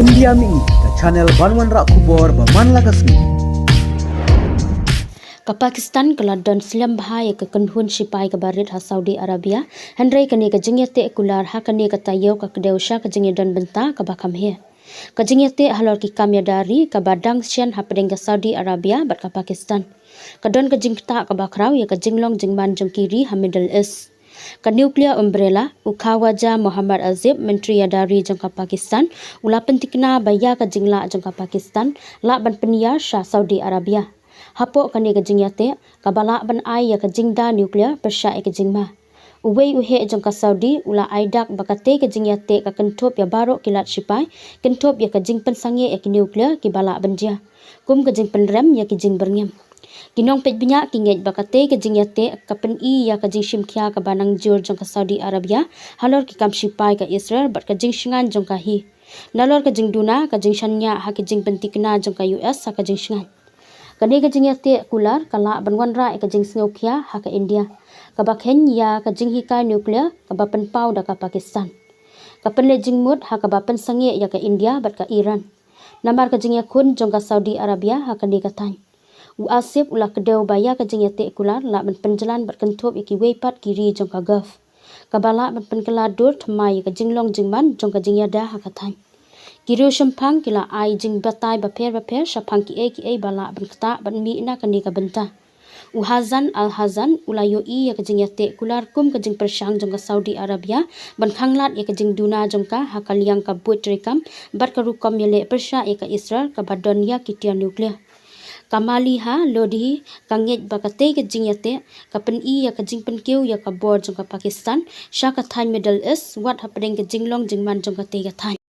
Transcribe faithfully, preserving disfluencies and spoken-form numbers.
India Mini, ka channel ban wanrah khubor ba man la ka sngi. Ka Pakistan ka la don slem bha ïa ka kynhun sipai kaba rit ha Saudi Arabia, hynrei kane ka jingïateh kular ha kane ka taïew ka kdew sha ka jingïadon bynta kaba kham heh. Ka jingïateh halor ki kam ïada ri kaba dang shen hapdeng ka Saudi Arabia bad ka Pakistan. Ka don ka jingktah kaba khraw ïa ka jinglong jingman jong ki ri ha Middle East. Ka nuclear umbrella, u Khawaja Muhammad Azif, Myntri Ïada Ri jong ka Pakistan, u la pyntikna ba ïa ka jinglah jong ka Pakistan lah ban pynïar sha Saudi Arabia. Hapoh kane ka jingïateh, kaba lah ban ai ïa ka jingda nuclear pyrshah ïa ka jingma. Uwei u heh jong ka Saudi u la ai dak ba katei ka jingïateh ka kynthup ïa baroh ki lad sipai, kynthup ïa ka jingpynsangeh ïa ki nuclear kiba lah ban jia, kum ka jingpynrem ïa ki jingbyrngem. Ki nongpeit bniah ki ngeit ba katei ka jingïateh ka pyni ïa ka jingshimkhia kaba nang jur jong ka Saudi Arabia halor ki kam sipai ka Israel bad ka jingshngaiñ jong ka hi. Nalor ka jingduna, ka jingshaniah ha ka jingpyntikna jong ka U S ha ka jingshngaiñ. Kane ka jingïateh kular ka lah ban wanrah ïa ka jingsngewkhia ha ka India, kaba kheiñ ïa ka jinghikai nuclear kaba pynpaw da ka Pakistan. Ka pynleit jingmut ha kaba pynsangeh ïa ka India bad ka Iran namar ka jingïakhun jong ka Saudi Arabia ha kane ka thaiñ. U Azif u la kdew ba ïa ka jingïateh kular lah ban pynjlan bad kynthup ïa kiwei pat ki ri jong ka Gulf, kaba lah ban pynkylla dur thymmai ïa ka jinglong jingman jong ka jingïada ha ka thaiñ. Ki riewshemphang ki la ai jingbatai bapher bapher shaphang kiei kiei ba lah ban ktah ban mih na kane ka bynta. U Hazan Al Hazan u la ïohi ïa ka jingïateh kular kum ka jingpyrshang jong ka Saudi Arabia ban khanglad ïa ka jingduna jong ka ha ka liang ka buit treikam bad ka rukom ïaleh pyrshah ïa ka Israel kaba don ïa ki tiar nuclear. Ka Maliha Lodhi ka ngeit ba katei ka jingïateh ka pyni ïa ka jingpynkiew ïa ka bor jong ka Pakistan sha ka thaiñ Middle East, wat hapdeng ka jinglong jingman jong katei ka thaiñ.